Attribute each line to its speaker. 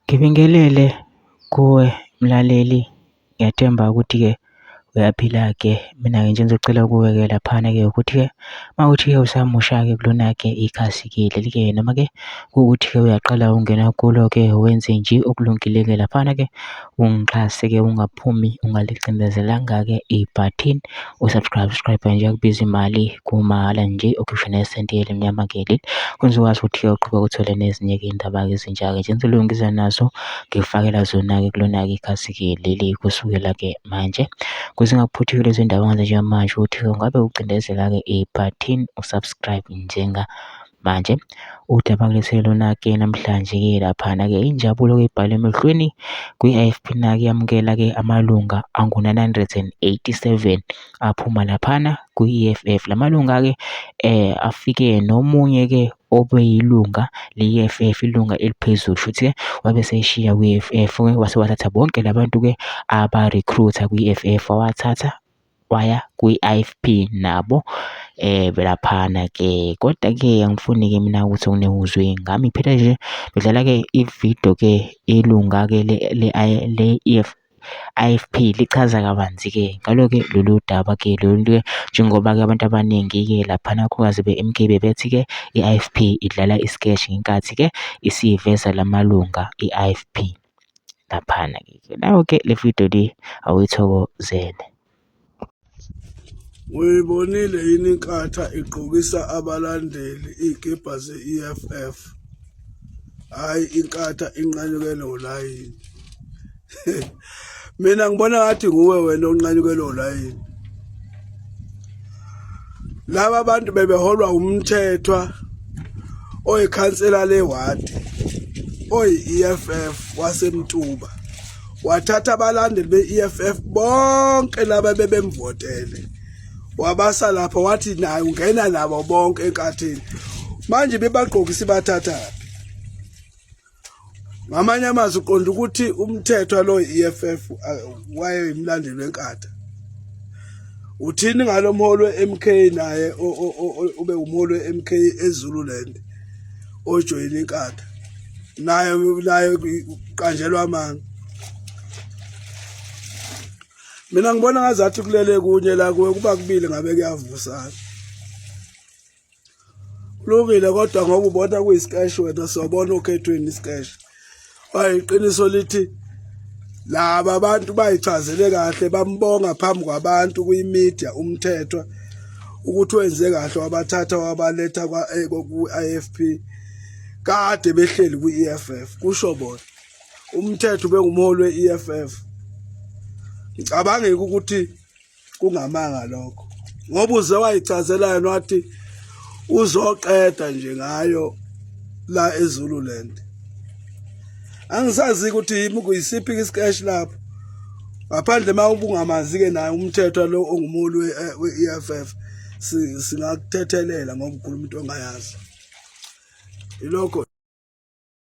Speaker 1: Ngibingelele kuwe mlaleli, ngiyathemba ukuthi-ke uyaphila-ke. Mina-ke nje engizocela kuwe-ke laphana-ke ukuthi-ke mawukuthi-ke usamusha-ke kulona-ke ikhasi-ke leli-ke, noma-ke kuwukuthi-ke uyaqala ungena kulo-ke wenze nje okulungile-ke laphana-ke ungixhase-ke ungaphumi ungalicindezelanga-ke ibhathini usubscribe nje akubiza imali kumahhala nje ukhishwa nesenti elimnyama-ke leli kwenza ukwazi ukuthi-ke uqhubeka uthole nezinye-ke iy'ndaba-ke ezintsha-ke nje ngizolunga ngiza nazo ngikufakela zona-ke kulona-ke ikhasi-ke leli kusukela-ke manje. Kuze ngakuphuthile lezi ndaba ngenza njengamanje ukuthi ungabe ucindezela-ke ibhathini usubscribe njengamanje. Udaba kulethele lona-ke namhlanje-ke laphana-ke injabulo-ke ibhalwe emehlweni kwi-IFP na-ke yamukela-ke amalunga angu-987 aphuma laphana kwi-EFF. La malunga-ke afike nomunye-ke obeyilunga le-EFF, ilunga eliphezulu futhi-ke wabe seyishiya kwi-EFF wase wathatha bonke labantu-ke aba-recruiter kwi-EFF wawathatha waya kwi-IFP nabo laphana-ke. Kodwa-ke angifuni-ke mina ukuthi nginehuzwe ngami phela nje ngidlala-ke ividiyo-ke ilunga-ke IFP lichaza kabanzi-ke ngalo-ke lolu daba-ke lolu-ke, njengoba-ke abantu abaningi-ke laphana kakhulukazi be-MK bebethi-ke i-IFP idlala iskeshi ngenkathi-ke isiveza la malunga i-IFP laphana-ke. Nayo-ke le vidiyo le awuyithokozele.
Speaker 2: Uyibonile yini inkatha igqokisa abalandeli igebha ze-EFF? Hhayi, inkatha inqanyukelwe olayini. Mina ngibona ngathi nguwe wena onqanyukelwe olayini. Laba bantu bebeholwa umthethwa oyikhansela lewadi oyi-EFF wasemtuba, wathatha abalandeli be-EFF bonke laba bebemvotele wabasa lapha wathi naye ungena nabo bonke enkathini. Manje bebagqokisa ibathathaphi. Ngamanye amazwi uqonda ukuthi umthetho lo i-EFF wayeyimlandeli wenkatha. Uthini ngalo mholi we-MK naye ube umholi we-MK eZululand ojoyina inkatha naye uqanjelwa amanga. Mina ngibona ngazathi kulele kunye la kuwe kuba kubili ngabe kuyavusana. Kulungile kodwa ngoba ubona kuyisikeshi wena siyabona okhethweni isikeshi. Bayiqiniso lithi laba abantu bayichazele kahle bambonga phambi kwabantu kwi-media umthethwa ukuthi wenze kahle wabathatha wabaletha ku-IFP kade behleli kwi-EFF. Kusho bona umthetho ubengumholi we-EFF. Ngicabangeke ukuthi kungamanga lokho ngoba uze wayichazela yena wathi uzoqeda nje ngayo la eZululand. Angisazi ukuthi yimi kuyisiphi isikeshi lapho ngaphandle uma ubungamazi-ke naye umthetho lo ongumholi we-EFF singakuthethelela ngoba ukhuluma into ongayazi. Ilokho